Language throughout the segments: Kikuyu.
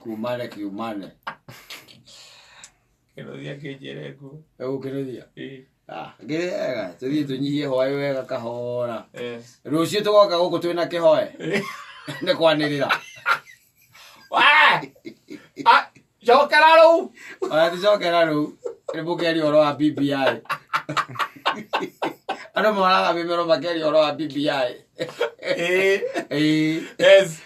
Kumane kiumane. Kĩrothia kĩnjĩre nguo. Egũkĩrũthia. Ĩĩ. Ah, ngĩrĩega tũthiĩ tũnyihie hwaĩ wega kahora. Eh. Rũciũ tũgoka gũkũ twĩna kĩhoe. Nĩ kwanĩrĩra. Wee! Ah, cokera rĩu. Ona ticokera rĩu. Nĩ mũkeria ũhoro wa BBI. Andũ moraga mĩmero makeria ũhoro wa BBI. Ĩĩ. Ĩĩ. Yes.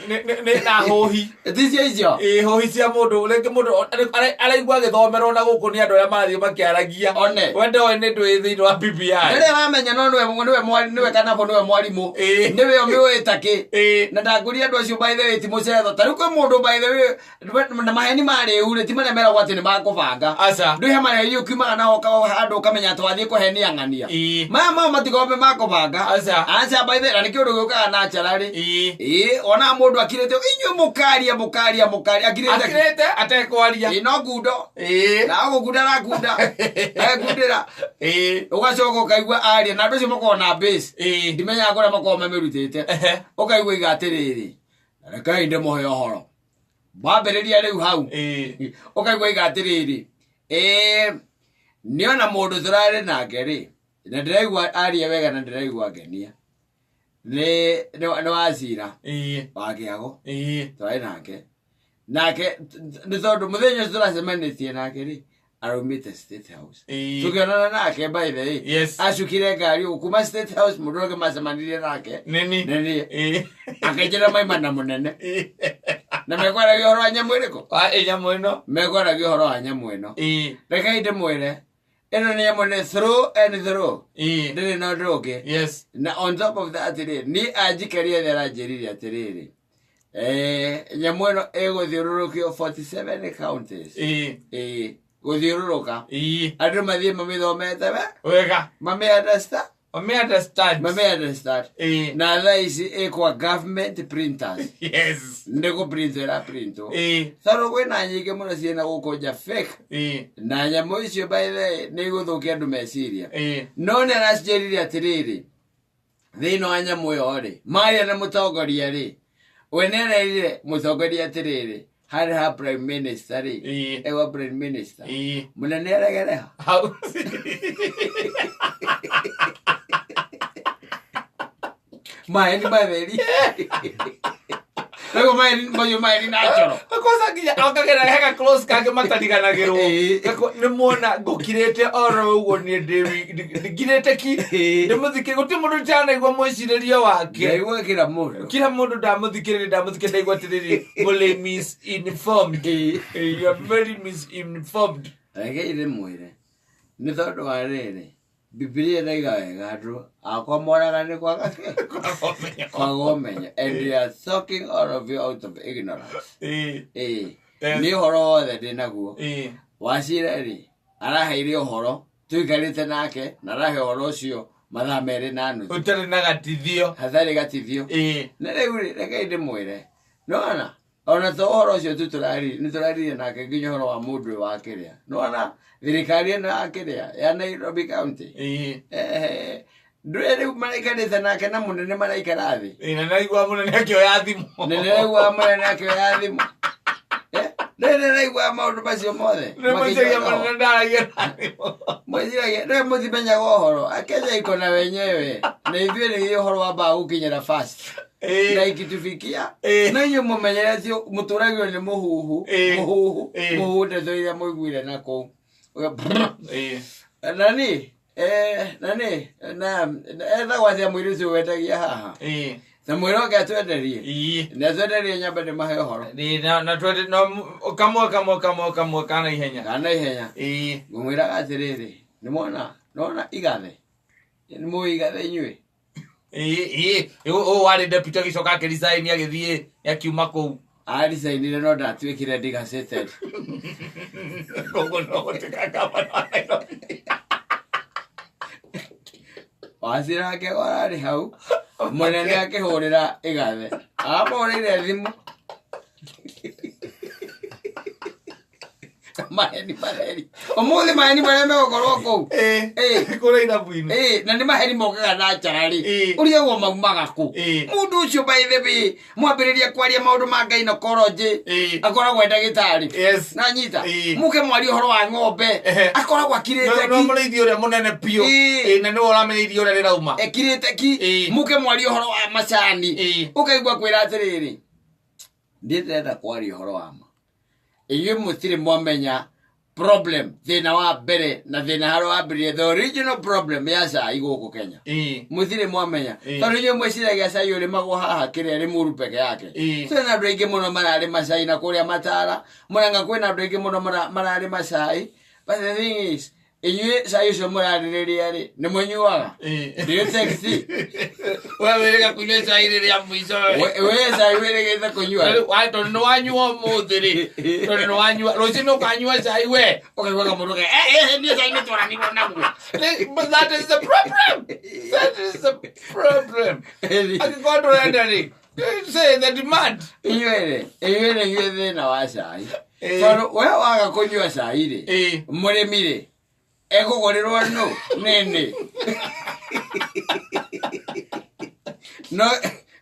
Nĩ na hũhi. Ticio icio. Ĩĩ, hũhi cia mũndũ rĩngĩ mũndũ araigua agĩthomerwo na gũkũ nĩ andũ arĩa marathiĩ makĩaragia. One. We ndoĩ nĩ ndũĩ thĩinĩ wa BBI. Rĩrĩa wamenya no nĩwe nĩwe mwari nĩwe kanabo nĩwe mwarimũ. Ĩĩ. Nĩwe ũmĩũĩ ta kĩ. Ĩĩ. Na ndangũria andũ acio by the way ti mũcetho. Ta rĩu kwĩ mũndũ by the way na maheni marĩu rĩ ti marĩa meragwo atĩ nĩ makũbanga. Aca. Ndwĩ he marĩa ũkiumaga nao handũ ũkamenya atĩ wathiĩ kũhenia ng'ania. Ĩĩ. Maya mao matikoragwo me makũbanga. Aca. Aca by the way na nĩ kĩũndũ gĩũkaga naturally. Ĩĩ. Ĩĩ ona mũndũ akirĩte inyuĩ mũkaria mũkaria mũkaria akirĩte. Akirĩte atekwaria. Ĩĩ no ngundo. Ĩĩ. Na gũkunda arakunda. Ekundĩra. Ĩĩ. Ũgacoka ũkaigua aria na andũ acio makoragwo na base. Ĩĩ. Ndimenyaga kũrĩa makoragwo mamĩrutĩte. Ehe. Ũkaigua iga atĩrĩrĩ. Rekei ndĩmũhe ũhoro. Wambĩrĩria rĩu hau. Ĩĩ. Ũkaigua iga atĩrĩrĩ. Ĩĩ nĩona mũndũ tũrarĩ nake rĩ. Na ndĩraigua aria wega na ndĩraigua ngenia. Nĩ nĩ wacira Ĩĩ. wa kĩago Ĩĩ. tũrarĩ nake. Nake nĩ tondũ mũthenya ũcio tũracemanĩtie nake rĩ araumĩte State House. Ĩĩ. Tũkĩonana nake by the way. Yes. Acukire ngari ũguo kuma State House mũndũ ũngĩ macemanirie nake. Nĩni. Nĩ niĩ. Ĩĩ. Akĩnjĩra maima na mũnene. Ĩĩ. Na mekwaragia ũhoro wa nyamũ ĩrĩkũ? Wa ĩ nyamũ ĩno. Mekwaragia ũhoro wa nyamũ ĩno. Ĩĩ. Rekei ndĩmwĩre ĩno nĩ nyamũ nĩ through and through. Ĩĩ. Ndĩrĩ na ũndũ ũngĩ. Yes. Na on top of that rĩ, niĩ anjikaria thĩ aranjĩrire atĩrĩrĩ. Nyamũ ĩno ĩgũthiũrũrũkio 47 counties. Ĩĩ. Ĩĩ, gũthiũrũrũka. Ĩĩ. Andũ mathiĩ mamĩthomete we, Wega. mamĩ understand, Mame understand. mamĩ understand. Ĩĩ. Na thaa ici ĩkwa government printers. Yes. Nĩ gũ-print ĩraprintwo. Ĩĩ. Tondũ kwĩna nyingĩ mũno ciĩna gũkũ nja fake. Ĩĩ. Na nyamũ icio by the way nĩ igũthũkia andũ meciria. Ĩĩ. No nĩ aracinjĩrire atĩrĩrĩ, thĩinĩ wa nyamũ ĩyo rĩ, maria na mũtongoria rĩ, we nĩ arerire mũtongoria atĩrĩrĩ, harĩ ha prime minister rĩ, Ĩĩ. ewa prime minister. Ĩĩ. Mũnene aregere ha? Hau. Maheni matheri. Rĩu maheni macio maheni na njoro. Kwanza nginya okagĩra hega close kangĩ matariganagĩrwo. Ĩĩ. Gako- Nĩ muona ngũkirĩte oro ũguo niĩ ndĩ ngirĩte ki. Ĩĩ. Ndĩmũthikĩrĩrie gũtirĩ mũndũ itanaigua mwĩcirĩrie wake. Ndaigua kila mũndũ. Kila mũndũ ndamũthikĩrĩria ndamũthikĩrĩria ndaigua atĩrĩrĩ mũrĩ misinformed. Ĩĩ. You are very misinformed. Rekei ndĩmwĩre. Nĩ tondũ wa rĩrĩ, Bibilia ĩraiga wega andũ akwa moraga nĩ kwaga kĩ? Kwaga ũmenyo. And you are talking all of you out of ignorance. Ĩĩ. Ĩĩ. Yes. Nĩ ũhoro wothe ndĩ naguo. Ĩĩ. Wacira rĩ, araheire ũhoro, tũikarĩte nake, na arahe ũhoro ũcio mathaa merĩ na nuthu. Ũtarĩ na gatithio. Hatarĩ gatithio. Ĩĩ. Na rĩu rĩ, rekei ndĩmwĩre. Nĩwona? Ona to ũhoro ũcio tu tũraririe, nĩ tũraririe nake nginya ũhoro wa mũndũ ũyũ wa kĩrĩa. Nĩwona thirikari ĩno ya kĩrĩa ya Nairobi County. Ĩĩ. Ndũĩ rĩu maraikarĩte nake na mũnene maraikara thĩ. Ĩĩ, na nĩraigua mũnene akĩoya thimũ. Na nĩraigua mũnene akĩoya thimũ. Ndũĩ nĩraigua maũndũ macio mothe. Nĩmwĩciragia mũnene ndaragia na thimũ. Mwĩciragia ndũĩ mũtimenyaga ũhoro. Akenya iko na wenyewe. Na ithuĩ nĩ ũhoro wambaga gũkinyĩra fast. Ĩĩ. Na ikitufikia. Ĩĩ. Na inyuĩ mũmenyerete mũtũragio nĩ mũhuhu. Ĩĩ. Mũhuhu. Ĩĩ. Mũhuhu ndeto iria mũiguire na kũu. Ĩĩ. Nani? Nani? Na ethagwo atĩa mũirĩtu ũyũ wendagia haha? Ĩĩ. Na mwĩre oke atwenderie. Ĩĩ. Na atwenderie nyambe ndĩmahe ũhoro. Ĩĩ, na twende no kamwe kamwe kamwe kamwe kana ihenya. Kana ihenya. Ĩĩ. Ngũmwĩraga atĩrĩrĩ, nĩmwona, nĩwona igathe? Nĩmũĩ igathe inyuĩ? Ĩĩ, ĩĩ, ũyũ warĩ deputy agĩcoka akĩresign agĩthiĩ akiuma kũu. Arisainire no ndatuĩkire degazetted. Koguo no gũtuĩka gavana wa Nairobi. Wacira wake wararĩ hau, mũnene akĩhũrĩra igathe. Aramũhũrĩire thimũ. Maheni matheri ũmũthĩ maheni marĩa megũkorwo kũu. Ĩĩ. Kũrĩa irabu-inĩ. Ĩĩ, na nĩ maheni mokaga na njararĩ. Ĩĩ. Ũrigagwo maumaga kũ? Ĩĩ. Mũndũ ũcio, by the way, mwambĩrĩria kwaria maũndũ ma gynecology, Ĩĩ. akoragwo e ndagĩtarĩ. Yes. Na nyita Ĩĩ. muke mwaria ũhoro wa ng'ombe, Ehe. akoragwo akirĩte No ki. mũrĩithi ũrĩa mũnene biũ. Ĩĩ. Ĩĩ, na nĩwe ũramenya iria ũrĩa rĩrauma. Ekirĩte ki. Ĩĩ. Muke mwaria ũhoro wa macani, Ĩĩ. ũkaigua kwĩra atĩrĩrĩ, niĩ ndĩrenda kwaria ũhoro wa ma, inyuĩ mũtirĩ mwamenya problem, thĩna wa mbere na thĩna harĩa wambĩrĩrie, the original problem ya cai gũkũ Kenya. Ĩĩ. Mũtirĩ mwamenya. Ĩĩ. Tondũ inyuĩ mwĩciragia cai ũrĩmagwo haha kĩrĩa Rĩmuru peke yake. Ĩĩ. Kwĩna andũ aingĩ mũno mararĩma cai na kũrĩa Matara Mũrang'a, kwĩna andũ aingĩ mũno mararĩma cai. But the thing is, inyuĩ cai ũcio mũrarĩrĩria rĩ, nĩ mũnyuaga? Ĩĩ. Do you take tea? We wĩrĩga kũnyua cai rĩrĩa mũico. We cai wĩrĩgĩte kũnyua? Tondũ nĩ wanyua ũmũthĩ rĩ, tondũ nĩ wanyua rũciũ nĩ ũkanyua cai we. Ũkaigua kamũndũ ke eh, eh, niĩ cai nĩ twaranirwo naguo. But that is the problem, that is the problem. Angĩkorwo ndũrenda rĩ, say the demand. Inyuĩ rĩ, inyuĩ thĩna wa cai, Ĩĩ. tondũ we waga kũnyua cai rĩ, Ĩĩ. mũrĩmi rĩ, ekũgũrĩrwo nũ nĩnĩ? No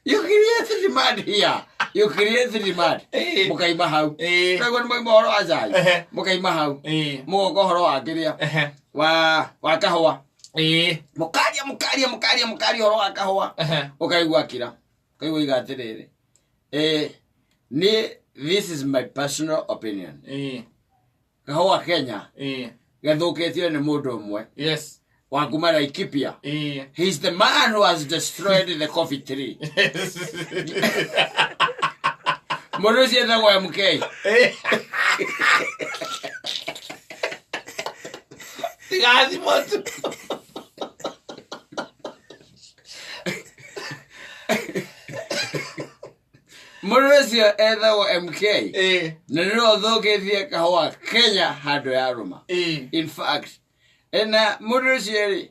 you create demand here, you create demand. Ĩĩ. Mũkaima hau. Ĩĩ. Koguo nĩ mwaima ũhoro wa cai, Ehe. mũkaima hau, Ĩĩ. mũgoka ũhoro wa kĩrĩa, Ehe. wa kahũa. Ĩĩ. Mũkaria, mũkaria, mũkaria, mũkaria ũhoro wa kahũa. Ehe. Ũkaigua kira, ũkaigua iga atĩrĩrĩ, ni this is my personal opinion, Ĩĩ. kahũa Kenya Ĩĩ. gathũkĩtio nĩ mũndũ ũmwe Yes. wa kuma Laikipia. Ĩĩ. He's the man who has destroyed the coffee tree. Mũndũ ũcio etagwo MK. Ĩĩ. Tigathimwo tu. Mũndũ ũcio etagwo MK. Ĩĩ. Na nĩwe ũthũkĩtie kahũa Kenya handũ ya rũma. Ĩĩ. In fact, na mũndũ ũcio rĩ,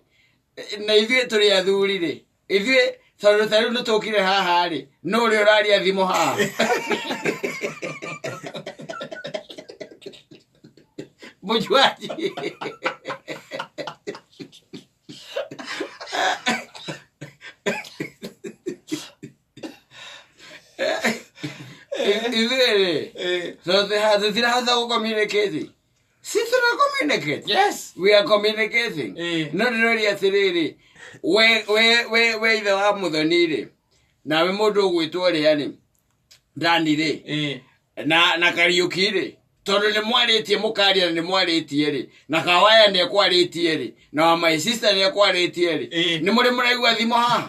na ithuĩ tũrĩ athuri rĩ, ithuĩ tondũ ta rĩu nĩ tũkire haha rĩ, no ũrĩa ũraria thimũ haha mũjuaji. Ithuĩ rĩ, Ĩĩ. tũtirahota gũ communicate, si tũra communicate? Yes. We are communicating. Ĩĩ. No ndĩroria atĩrĩrĩ, we ithe wa Mũthoni rĩ, nawe mũndũ ũgwĩtwo rĩani Dani rĩ, Ĩĩ. na Kariũki rĩ, tondũ nĩ mwarĩtie, mũkaria na nĩ mwarĩtie rĩ, na Kawaya nĩ ekwarĩtie rĩ, na wa my sister nĩ ekwarĩtie rĩ, Ĩĩ. nĩ mũrĩ mũraigua thimũ haha?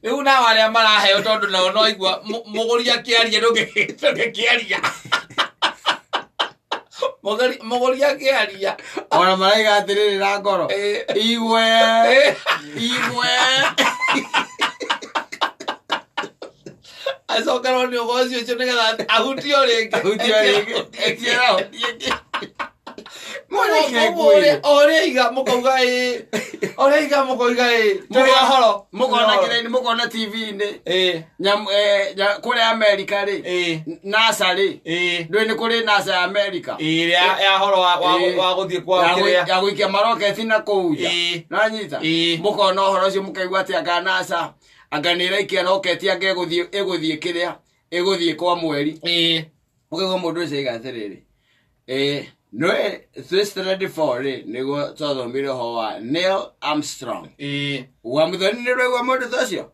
Rĩu nao arĩa maraheo, tondũ nao no igua mũgũri akĩaria, ndũngĩkĩaria mũgũri akĩaria. Ona maraiga atĩrĩrĩ na ngoro, Ĩĩ. igwe. Ĩĩ. Igwe. Acokerwo nĩ ũgoci ũcio nĩgetha ahutio rĩngĩ. Ahutio rĩngĩ. Etiera ahutie ĩngĩ. Mwanake. Ũguo ũrĩa iga mũkauga ĩ, ũrĩa iga mũkauga ĩ, tũrĩ ũhoro. Mũkona kĩraini, mũkona TV-inĩ. Ĩĩ. Kũrĩa Amerika rĩ, Ĩĩ. NASA rĩ. Ĩĩ. Ndũĩ nĩ kũrĩ NASA ya Amerika? Ĩĩ, ya horo wa Ĩĩ. wa gũthiĩ kwa kĩrĩa. Ya gũikia maroketi na kũu nja. Ĩĩ. Nanyita. Ĩĩ. Mũkona ũhoro ũcio, mũkaigua atĩ anga NASA anga nĩ ĩraikia roketi, anga ĩgũthiĩ kĩrĩa, ĩgũthiĩ kwa mweri. Ĩĩ. Ũkaigua mũndũ ũcio aiga atĩrĩrĩ, nĩwe 2024 rĩ, nĩguo twathomire ũhoro wa Neil Armstrong. Ĩĩ. Wa Mũthoni, nĩ ũraigua mũndũ ta ũcio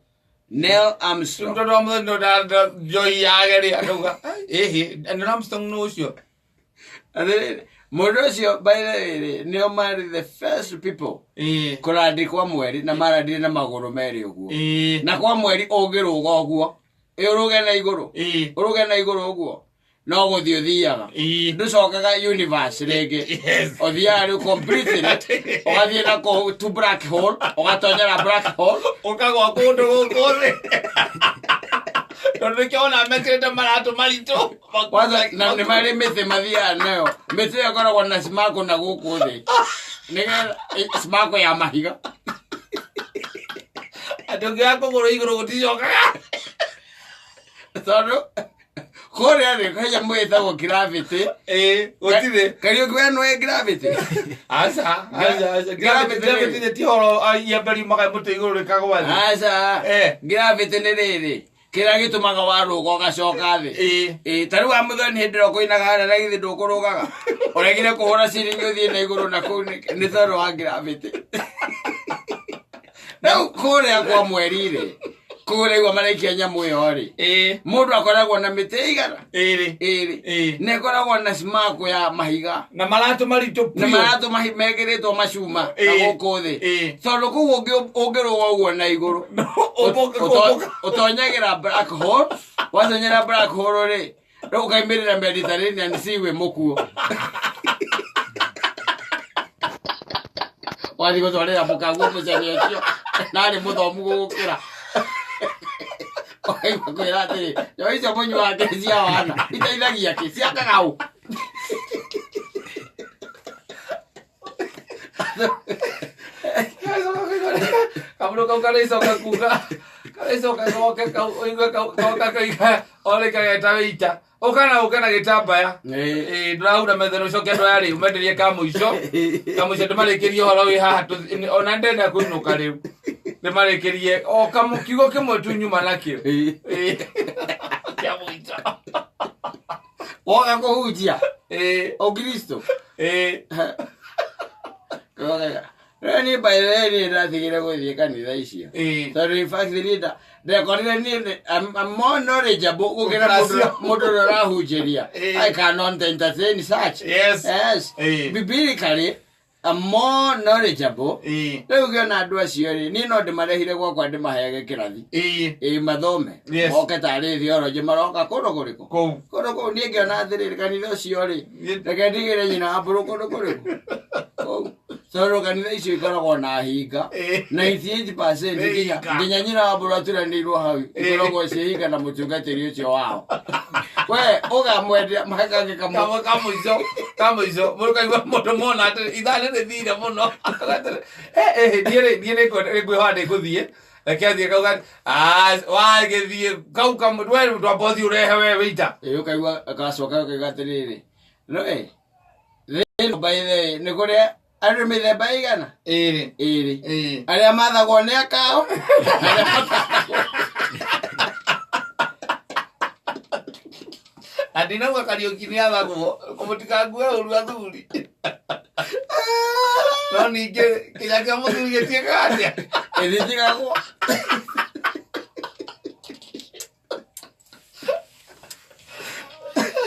Neil Armstrong? Tondũ wa mũthenya nda njohi yage rĩ, akauga ĩhĩ, Neil Armstrong nĩ ũcio. Atĩrĩrĩ, mũndũ ũcio, by the way rĩ, nĩo marĩ the first people Ĩĩ. kũrandi kwa mweri, na marandire na magũrũ merĩ ũguo. Ĩĩ. Na kwa mweri ũngĩrũga ũguo, ĩ ũrũge na igũrũ, Ĩĩ. ũrũge na igũrũ ũguo, no gũthiĩ ũthiaga, Ĩĩ. ndũcokaga universe rĩngĩ. Yes. Ũthiaga rĩu completely, ũgathiĩ na kũu to black hole, ũgatonyera black hole. Ũkagwa kũndũ gũkũ thĩ, tondũ nĩkĩo ona mekĩrĩte maratũ maritũ. Kwanza na nĩ marĩ mĩtĩ mathiaga nayo, mĩtĩ ĩyo ĩkoragwo na smako na gũkũ thĩ, nĩgetha smako ya mahiga. Atĩ ũngĩoya kũgũrũ igũrũ gũticokaga. Tondũ Kũrĩa rĩ he nyamũ ĩtagwo gravity. Ĩĩ, gũtirĩ. Kariũki we nĩũĩ gravity? Aca, aca, aca. Gravity Gravity nĩ- nĩ ti horo iembe riumaga mũtĩ igũrũ rĩkagwa thĩ. Aca. Eh. Gravity nĩ rĩrĩ kĩrĩa gĩtũmaga warũga ũgacoka thĩ. Ĩĩ. Ĩĩ, ta rĩu wa mũthoni hĩndĩ ĩrĩa ũkũinaga harĩa na githĩ ndũkũrũgaga ũregire kũhũra ciringi ũthiĩ na igũrũ na kũu nĩ tondũ wa gravity. Rĩu kũrĩa kwa mweri rĩ kũrĩa igua maraikia nyamũ ĩyo rĩ Ĩĩ. mũndũ akoragwo na mĩtĩ ĩigana Ĩrĩ. ĩrĩ Ĩĩ. na ĩkoragwo na smack ya mahiga Na maratũ maritũ na biũ. maratũ mekĩrĩtwo macuma na Ĩĩ. gũkũ thĩ Ĩĩ. tondũ kũu ũngĩrũga ũguo na igũrũ Ũmbũke kũmbũka. ũtonyagĩra black hole watonyera black hole rĩ rĩu ũkaimĩrĩra Mediterranean Sea wĩ mũkuo wathiĩ gũtwarĩra mũkaguo mũcene ũcio narĩ mũthomu gũgũkĩra ũkaigua kwĩra atĩrĩ njohi icio mũnyuaga nĩ cia wana iteithagia kĩ cia kagaũ Kamũndũ kau karĩcoka kuga karĩcoka goke kau ũigue kau goka koiga orĩ kageta wĩita ũka na ũke na gĩtambaya. Ĩĩ. Ĩĩ, ndũrahura metha ũcoke andũ aya rĩ ũmenderie kamũico kamũico ndĩmarĩkĩrie ũhoro wĩ haha ona ndenda kũinũka rĩu ndĩmarĩkĩrie o kamũ kiugo kĩmwe tu nyuma nakĩo. Ĩĩ. Ĩĩ. Kĩa mũico. Woka kũhunjia Ĩĩ, ũkristo ĩĩ. Rĩu niĩ by the way niĩ ndatigire gũthiĩ kanitha icio Ĩĩ. tondũ in fact niĩ ndekorire niĩ I'm more knowledgeable gũkĩra Gũkĩra mũndũ acio. mũndũ ũrĩa ũrahunjĩria. Ĩĩ. I cannot entertain such. Yes. Yes. Ĩĩ. Biblically I'm more knowledgeable. Ĩĩ. Rĩu ngĩona andũ acio rĩ niĩ no ndĩmarehire gwakwa ndĩmaheage kĩrathi. Ĩĩ. Ĩĩ mathome. Yes. Moke tarĩ theology maroka kũndũ kũrĩkũ? Kũu. Kũndũ kũu niĩ ngĩona atĩrĩrĩ kanitha ũcio rĩ Niĩ- reke ndigĩre nyina wa mbũrũ kũndũ kũrĩkũ Kũu. Tondũ kanitha icio ikoragwo na hinga. Ĩĩ. 98% Nĩ nginya hinga. nginya nyina wa mbũrũ aturanĩirwo hau Ĩĩ. ikoragwo ciĩ hinga na mũtungatĩri ũcio wao we ũgamwendia makangĩ kamwe Kamwe kamũico kamũico mũndũ kaigua mũndũ mona atĩ ithaa nĩ rĩthire mũno. Niĩ rĩ niĩ nĩngwĩhoya nĩngũthiĩ reke athiĩ kauga atĩ, "Ah, wagĩthiĩ kau kamwe we twamba ũthiĩ ũrehe we wĩita." Ĩĩ ũkaigua gacoka ũkauga atĩrĩrĩ no ĩ thĩno by the way nĩ kũrĩa andũ mĩthemba ĩigana? Ĩrĩ. Ĩrĩ. Ĩĩ. Arĩa mathagwo nĩ akao arĩa matathagwo. Na ndinauga Kariũki nĩ athagwo mũtikangue ũru athuri no ningĩ kĩnya kĩa mũthuri gĩtiĩkaga atĩa? Ĩthitigagwo.